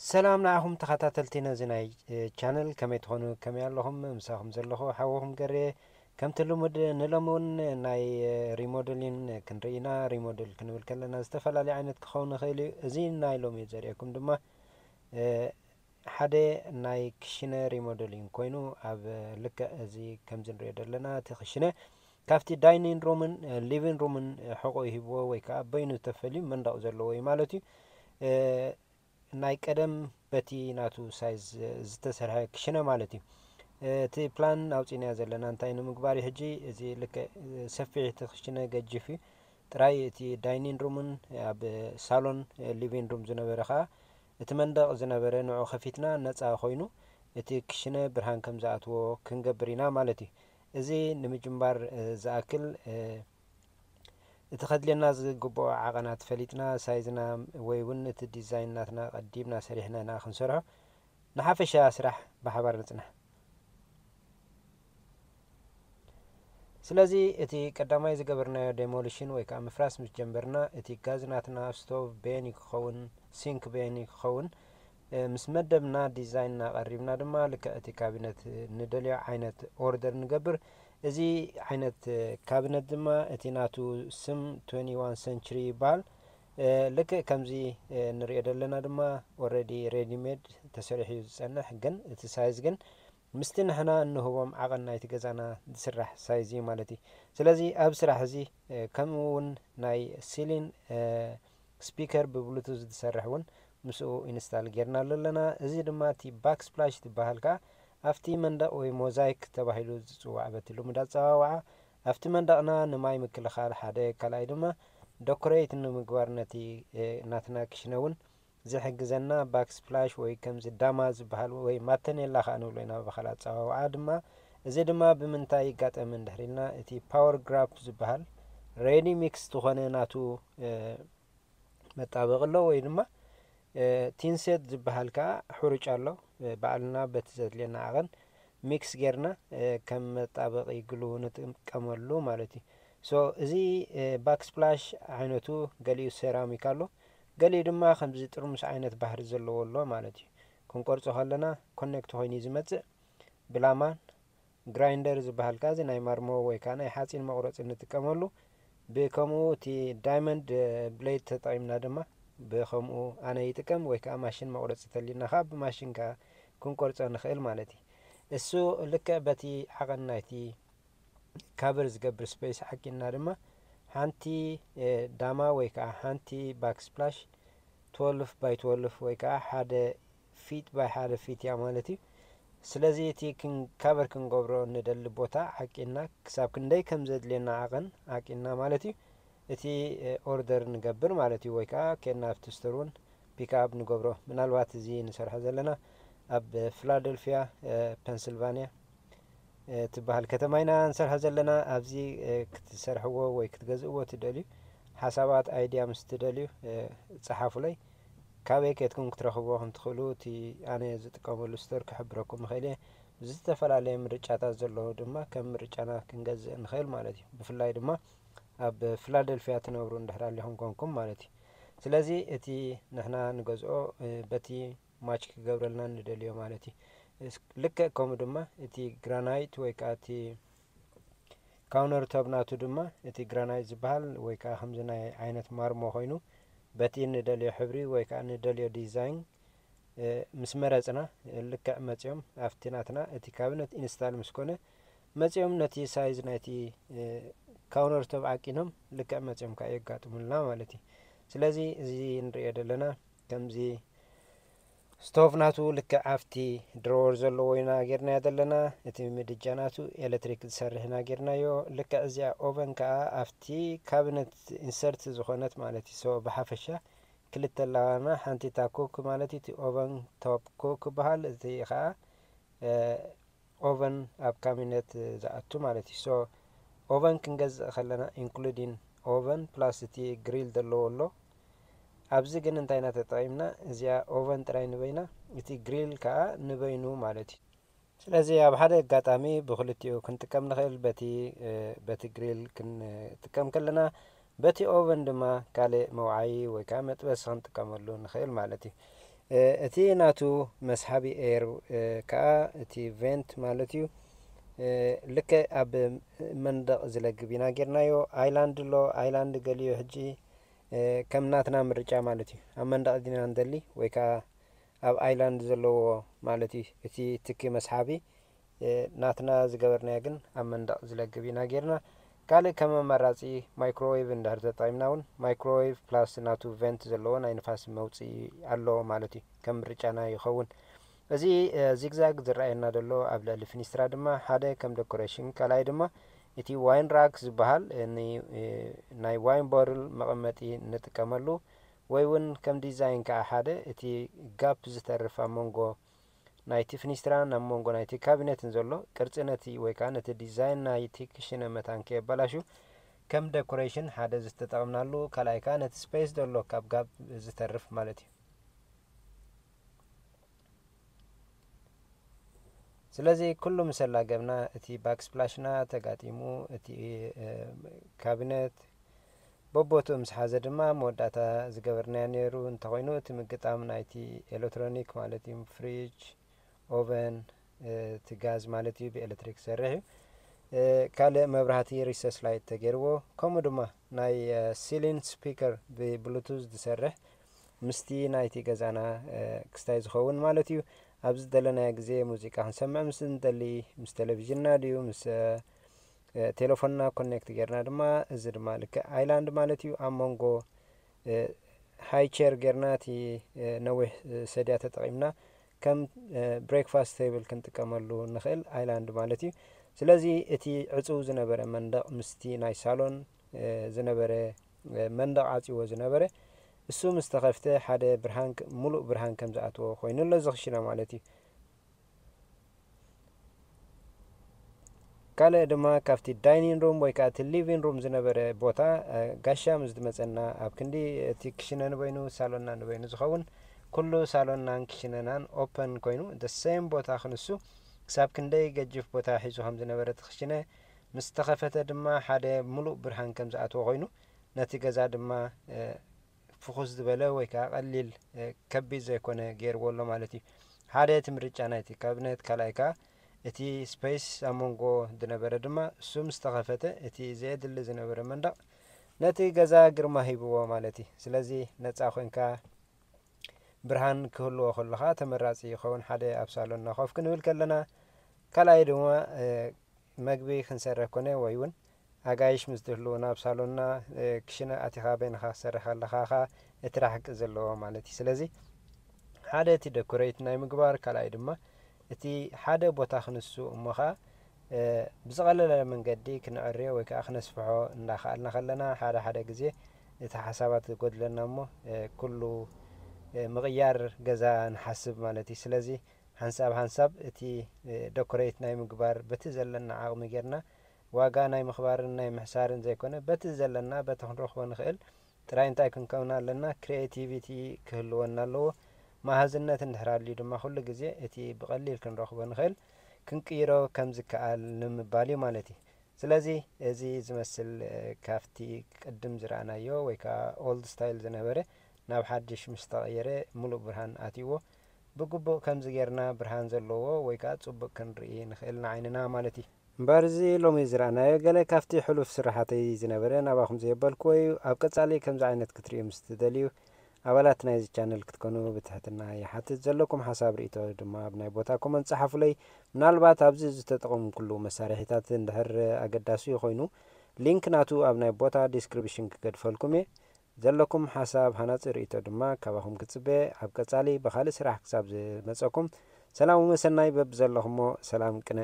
ሰላም ንዓኹም ተኸታተልቲ ነዚ ናይ ቻነል፣ ከመይ ትኾኑ? ከመይ ኣለኹም? ምሳኹም ዘለኹ ሓወኹም ገሬ። ከምቲ ልሙድ ንሎሚ እውን ናይ ሪሞደሊን ክንርኢ ኢና። ሪሞደል ክንብል ከለና ዝተፈላለዩ ዓይነት ክኸውን ይኽእል እዩ። እዚ ናይ ሎሚ ዘርእየኩም ድማ ሓደ ናይ ክሽነ ሪሞደሊን ኮይኑ፣ ኣብ ልክዕ እዚ ከምዚ ንሪኦ ዘለና እቲ ክሽነ ካብቲ ዳይኒንግ ሩምን ሊቪንግ ሩምን ሕቆ ይህብዎ ወይ ከዓ በይኑ ተፈልዩ መንደቕ ዘለዎ እዩ ማለት እዩ። ናይ ቀደም በቲ ናቱ ሳይዝ ዝተሰርሐ ክሽነ ማለት እዩ። እቲ ፕላን ኣውፂእናዮ ዘለና እንታይ ንምግባር እዩ ሕጂ? እዚ ልክዕ ሰፊሕ እቲ ክሽነ ገጅፍ እዩ። ጥራይ እቲ ዳይኒንግ ሩምን ኣብ ሳሎን ሊቪንግ ሩም ዝነበረ ከዓ እቲ መንደቕ ዝነበረ ንዑ ከፊትና ነፃ ኮይኑ እቲ ክሽነ ብርሃን ከም ዝኣትዎ ክንገብር ኢና ማለት እዩ። እዚ ንምጅማር ዝኣክል እቲ ከድልየና ዝግብኦ ዓቐናት ፈሊጥና ሳይዝና ወይ እውን እቲ ዲዛይን ናትና ቀዲምና ሰሪሕና ኢና ክንሰርሖ። ንሓፈሻ ስራሕ ብሓባር ንፅናሕ። ስለዚ እቲ ቀዳማይ ዝገበርናዮ ዴሞሊሽን ወይ ከዓ ምፍራስ ምስ ጀመርና እቲ ጋዝ ናትና ስቶቭ በየን ክኸውን፣ ሲንክ በየን ክኸውን ምስ መደብና ዲዛይን እናቐሪብና ድማ ልክዕ እቲ ካቢነት ንደልዮ ዓይነት ኦርደር ንገብር። እዚ ዓይነት ካቢነት ድማ እቲ ናቱ ስም ትዌንቲ ዋን ሰንችሪ ይበሃል። ልክዕ ከምዚ ንሪኦ ዘለና ድማ ኦረዲ ሬዲ ሜድ ተሰሪሑ እዩ ዝፀንሕ፣ ግን እቲ ሳይዝ ግን ምስቲ ንሕና እንህቦም ዓቐን ናይቲ ገዛና ዝስራሕ ሳይዝ እዩ ማለት እዩ። ስለዚ ኣብ ስራሕ እዚ ከምኡ እውን ናይ ሲሊን ስፒከር ብብሉቱዝ ዝሰርሕ እውን ምስኡ ኢንስታል ጌርናሉ ኣለና። እዚ ድማ እቲ ባክስፕላሽ ዝበሃል ከዓ ኣብቲ መንደቕ ወይ ሞዛይክ ተባሂሉ ዝፅዋዕ በቲ ልሙድ ኣፀዋውዓ ኣብቲ መንደቕና ንማይ ምክልኻል ሓደ፣ ካልኣይ ድማ ደኮሬት ንምግባር ነቲ ናትና ክሽነ እውን ዝሕግዘና ባክስፕላሽ ወይ ከምዚ ዳማ ዝበሃል ወይ ማተኔላ ከዓ ንብሎ ኢና ብኻል ኣፀዋውዓ ድማ። እዚ ድማ ብምንታይ ይጋጠም እንድሕር ኢልና እቲ ፓወር ግራፕ ዝበሃል ሬዲ ሚክስ ዝኾነ ናቱ መጣበቂ ኣሎ ወይ ድማ ቲንሴት ዝበሃል ከዓ ሕሩጭ ኣሎ። ባዕልና በቲ ዘድልየና ዓቐን ሚክስ ጌርና ከም መጣበቂ ግሉ ንጥቀመሉ ማለት እዩ። ሶ እዚ ባክስፕላሽ ዓይነቱ ገሊኡ ሴራሚክ ኣሎ፣ ገሊኡ ድማ ከምዚ ጥርሙስ ዓይነት ባህሪ ዘለዎ ኣሎ ማለት እዩ። ክንቆርጾ ከለና ኮኔክት ኮይኑ እዩ ዝመጽእ። ብላማን ግራይንደር ዝበሃል ከዓ እዚ ናይ ማርሞ ወይ ከዓ ናይ ሓፂን መቁረፂ እንጥቀመሉ፣ ብከምኡ እቲ ዳይመንድ ብሌድ ተጠቂምና ድማ ብከምኡ ኣነ ይጥቀም ወይ ከዓ ማሽን መቁረፂ ተሊና ከዓ ብማሽን ከዓ ክንቆርፆ ንኽእል ማለት እዩ። እሱ ልክዕ በቲ ዓቐን ናይቲ ካቨር ዝገብር ስፔስ ዓቂንና ድማ ሓንቲ ዳማ ወይ ከዓ ሓንቲ ባክስፕላሽ ትወልፍ ባይ ትወልፍ ወይ ከዓ ሓደ ፊት ባይ ሓደ ፊት እያ ማለት እዩ። ስለዚ እቲ ካቨር ክንገብሮ ንደሊ ቦታ ዓቂንና ክሳብ ክንደይ ከም ዘድልየና ዓቐን ዓቂንና ማለት እዩ። እቲ ኦርደር ንገብር ማለት እዩ ወይ ከዓ ኬድና ኣብቲ ስቶር እውን ፒክኣፕ ንገብሮ። ምናልባት እዚ ንሰርሖ ዘለና ኣብ ፊላደልፊያ ፐንስልቫንያ ትበሃል ከተማ ኢና ንሰርሖ ዘለና። ኣብዚ ክትሰርሕዎ ወይ ክትገዝእዎ ትደልዩ ሓሳባት፣ ኣይድያ ምስ ትደልዩ ፀሓፉለይ። ካበይ ኬድኩም ክትረኽብዎ ከም ትኽእሉ እቲ ኣነ ዝጥቀመሉ ስቶር ክሕብረኩም እኽእል እየ። ዝተፈላለየ ምርጫታት ዘለዎ ድማ ከም ምርጫና ክንገዝእ ንኽእል ማለት እዩ። ብፍላይ ድማ ኣብ ፊላደልፊያ ትነብሩ እንድሕር ኣሊኹም ኮንኩም ማለት እዩ። ስለዚ እቲ ንሕና ንገዝኦ በቲ ማች ክገብረልና ንደልዮ ማለት እዩ። ልክዕ ከምኡ ድማ እቲ ግራናይት ወይ ከዓ እቲ ካውነር ቶፕ ናቱ ድማ እቲ ግራናይት ዝበሃል ወይ ከዓ ከምዚ ናይ ዓይነት ማርሞ ኮይኑ በቲ ንደልዮ ሕብሪ ወይ ከዓ ንደልዮ ዲዛይን ምስ መረፅና ልክዕ መፂኦም ኣብቲ ናትና እቲ ካቢነት ኢንስታል ምስ ኮነ መፂኦም ነቲ ሳይዝ ናይቲ ካውነር ቶፕ ዓቂኖም ልክዕ መፂኦም ከዓ የጋጥሙልና ማለት እዩ። ስለዚ እዚ ንሪኦ ዘለና ከምዚ ስቶቭ ናቱ ልክዕ ኣብቲ ድሮወር ዘለዎ ኢና ጌርናዮ ዘለና። እቲ ምድጃ ናቱ ኤሌክትሪክ ዝሰርሕ ኢና ጌርናዮ። ልክዕ እዚኣ ኦቨን ከዓ ኣብቲ ካቢነት ኢንሰርት ዝኾነት ማለት እዩ። ሶ ብሓፈሻ ክልተ ኣለዋና። ሓንቲ እታ ኩክ ማለት እዩ፣ እቲ ኦቨን ቶፕ ኩክ ይበሃል። እቲ ከዓ ኦቨን ኣብ ካቢነት ዝኣቱ ማለት እዩ። ሶ ኦቨን ክንገዝእ ከለና ኢንክሉዲን ኦቨን ፕላስ እቲ ግሪል ዘለዎ ኣሎ። ኣብዚ ግን እንታይ ኢና ተጠቒምና? እዚኣ ኦቨን ጥራይ ንበይና፣ እቲ ግሪል ከዓ ንበይኑ ማለት እዩ። ስለዚ ኣብ ሓደ ኣጋጣሚ ብክልቲኡ ክንጥቀም ንኽእል። በቲ በቲ ግሪል ክንጥቀም ከለና በቲ ኦቨን ድማ ካልእ መውዓዪ ወይ ከዓ መጥበሲ ክንጥቀመሉ ንኽእል ማለት እዩ። እቲ ናቱ መስሓቢ ኤር ከዓ እቲ ቬንት ማለት እዩ። ልክዕ ኣብ መንደቕ ዝለግብ ኢና ጌርናዮ። ኣይላንድ ኣሎ። ኣይላንድ ገሊዮ ሕጂ ከም ናትና ምርጫ ማለት እዩ። ኣብ መንደቕ ዲና ንደሊ ወይ ከዓ ኣብ ኣይላንድ ዘለዎ ማለት እዩ። እቲ ትኪ መስሓቢ ናትና ዝገበርናዮ ግን ኣብ መንደቕ ዝለግብ ኢና ጌርና። ካልእ ከም ኣማራፂ ማይክሮዌቭ እንድሕር ተጠቒምና እውን ማይክሮዌቭ ፕላስ ናቱ ቬንት ዘለዎ ናይ ንፋስ መውፅኢ ኣሎ ማለት እዩ። ከም ምርጫና ይኸውን። እዚ ዚግዛግ ዝረኣየና ዘሎ ኣብ ልዕሊ ፊኒስትራ ድማ ሓደ ከም ደኮሬሽን፣ ካልኣይ ድማ እቲ ዋይን ራክ ዝበሃል ናይ ዋይን ቦርል መቐመጢ ንጥቀመሉ፣ ወይ እውን ከም ዲዛይን ከዓ ሓደ እቲ ጋፕ ዝተርፍ ኣብ መንጎ ናይቲ ፊኒስትራን ኣብ መንጎ ናይቲ ካቢነትን ዘሎ ቅርፂ ነቲ ወይ ከዓ ነቲ ዲዛይን ናይቲ ክሽነ መታን ከየበላሹ ከም ደኮሬሽን ሓደ ዝተጠቕምናሉ፣ ካልኣይ ከዓ ነቲ ስፔስ ዘሎ ካብ ጋፕ ዝተርፍ ማለት እዩ። ስለዚ ኩሉ ምስ ኣላገብና እቲ ባክስፕላሽና ተጋጢሙ፣ እቲ ካቢነት በቦትኡ ምስ ሓዘ ድማ መወዳእታ ዝገበርናዮ ነይሩ። እንተኾይኑ እቲ ምግጣም ናይቲ ኤሌክትሮኒክ ማለት እዩ፣ ፍሪጅ፣ ኦቨን፣ እቲ ጋዝ ማለት እዩ ብኤሌክትሪክ ዝሰርሕ እዩ። ካልእ መብራህቲ ሪሰስ ላይት ተገይርዎ፣ ከምኡ ድማ ናይ ሲሊን ስፒከር ብብሉቱዝ ዝሰርሕ ምስቲ ናይቲ ገዛና ክስታይ ዝኸውን ማለት እዩ። ኣብ ዝደለናዮ ግዜ ሙዚቃ ክንሰምዕ ምስ እንደሊ ምስ ቴሌቪዥንና ድዩ ምስ ቴሌፎንና ኮኔክት ጌርና ድማ፣ እዚ ድማ ልክዕ ኣይላንድ ማለት እዩ። ኣብ መንጎ ሃይ ቸር ጌርና እቲ ነዊሕ ሰድያ ተጠቒምና ከም ብሬክፋስት ቴብል ክንጥቀመሉ ንኽእል ኣይላንድ ማለት እዩ። ስለዚ እቲ ዕፁው ዝነበረ መንደቕ ምስቲ ናይ ሳሎን ዝነበረ መንደቕ ዓፂዎ ዝነበረ እሱ ምስ ተኸፍተ ሓደ ብርሃን ሙሉእ ብርሃን ከም ዝኣትዎ ኮይኑ ኣሎ እዚ ክሽነ ማለት እዩ። ካልእ ድማ ካብቲ ዳይኒን ሩም ወይ ከዓ እቲ ሊቪን ሩም ዝነበረ ቦታ ጋሻ ምስ ዝመፀና ኣብ ክንዲ እቲ ክሽነ ንበይኑ ሳሎንና ንበይኑ ዝኸውን ኩሉ ሳሎንናን ክሽነናን ኦፐን ኮይኑ ደሴም ቦታ ክንሱ ክሳብ ክንደይ ገጅፍ ቦታ ሒዙ ከም ዝነበረ እቲ ክሽነ ምስ ተኸፈተ ድማ ሓደ ሙሉእ ብርሃን ከም ዝኣትዎ ኮይኑ ነቲ ገዛ ድማ ፍኹስ ዝበለ ወይ ከዓ ቀሊል ከቢድ ዘይኮነ ገይርዎ ኣሎ ማለት እዩ። ሓደ እቲ ምርጫ ናይቲ ካቢነት፣ ካልኣይ ከዓ እቲ ስፔስ ኣብ መንጎ ዝነበረ ድማ እሱ ምስ ተኸፈተ እቲ ዘየድሊ ዝነበረ መንደቕ ነቲ ገዛ ግርማ ሂብዎ ማለት እዩ። ስለዚ ነፃ ኮንካ ብርሃን ክህልዎ ከለኻ ተመራፂ ይኸውን። ሓደ ኣብ ሳሎንና ኮፍ ክንብል ከለና፣ ካልኣይ ድማ መግቢ ክንሰርሕ ኮነ ወይ እውን ኣጋይሽ ምስ ዝህልዉ ናብ ሳሎንና ክሽነ ኣቲኻ በይንኻ ክሰርሕ ከለኻ ኸዓ እቲ ራሕቂ ዘለዎ ማለት እዩ። ስለዚ ሓደ እቲ ደኮሬት ናይ ምግባር፣ ካልኣይ ድማ እቲ ሓደ ቦታ ክንሱ እሞ ኸዓ ብዝቐለለ መንገዲ ክነዕርዮ ወይ ከዓ ክነስፍሖ እንዳኸኣልና ከለና ሓደ ሓደ ግዜ እቲ ሓሳባት ዝጎድለና እሞ ኩሉ ምቕያር ገዛ ንሓስብ ማለት እዩ። ስለዚ ሓንሳብ ሓንሳብ እቲ ደኮሬት ናይ ምግባር በቲ ዘለና ዓቕሚ ጌርና ዋጋ ናይ ምኽባርን ናይ ምሕሳርን ዘይኮነ በቲ ዘለና በቲ ክንረኽቦ ንኽእል ጥራይ እንታይ ክንከውን ኣለና፣ ክሪኤቲቪቲ ክህልወና ኣለዎ። መሃዝነት እንድሕር ኣልዩ ድማ ኩሉ ግዜ እቲ ብቐሊል ክንረኽቦ ንኽእል ክንቅይሮ ከም ዝከኣል ንምባል እዩ ማለት እዩ። ስለዚ እዚ ዝመስል ካብቲ ቅድም ዝረኣናዮ ወይ ከዓ ኦልድ ስታይል ዝነበረ ናብ ሓድሽ ምስ ተቐየረ ሙሉእ ብርሃን ኣትይዎ ብግቡእ ከምዚ ጌርና ብርሃን ዘለዎ ወይ ከዓ ፅቡቅ ክንርኢ ንኽእል ንዓይንና ማለት እዩ። እምበር እዚ ሎሚ ዝረኣናዮ ገለ ካብቲ ሕሉፍ ስራሓተይ ዝነበረ ናባኹም ዘየበልክዎ እዩ። ኣብ ቀጻሊ ከምዚ ዓይነት ክትርእዩ ምስ ትደልዩ ኣባላት ናይዚ ቻነል ክትኮኑ ብትሕትና ይሓትት። ዘለኩም ሓሳብ ርእይቶ ድማ ኣብ ናይ ቦታ ኮመንት ጸሓፉለይ። ምናልባት ኣብዚ ዝተጠቐምኩሉ መሳርሒታት እንድሕር ኣገዳሲ ኮይኑ ሊንክ ናቱ ኣብ ናይ ቦታ ዲስክሪፕሽን ክገድፈልኩም እየ። ዘለኩም ሓሳብ ሃናጺ ርእይቶ ድማ ካባኹም ክጽበ። ኣብ ቀጻሊ ብኻልእ ስራሕ ክሳብ ዝመጸኩም ሰላም ወሰናይ በብዘለኹሞ ሰላም ቅነ።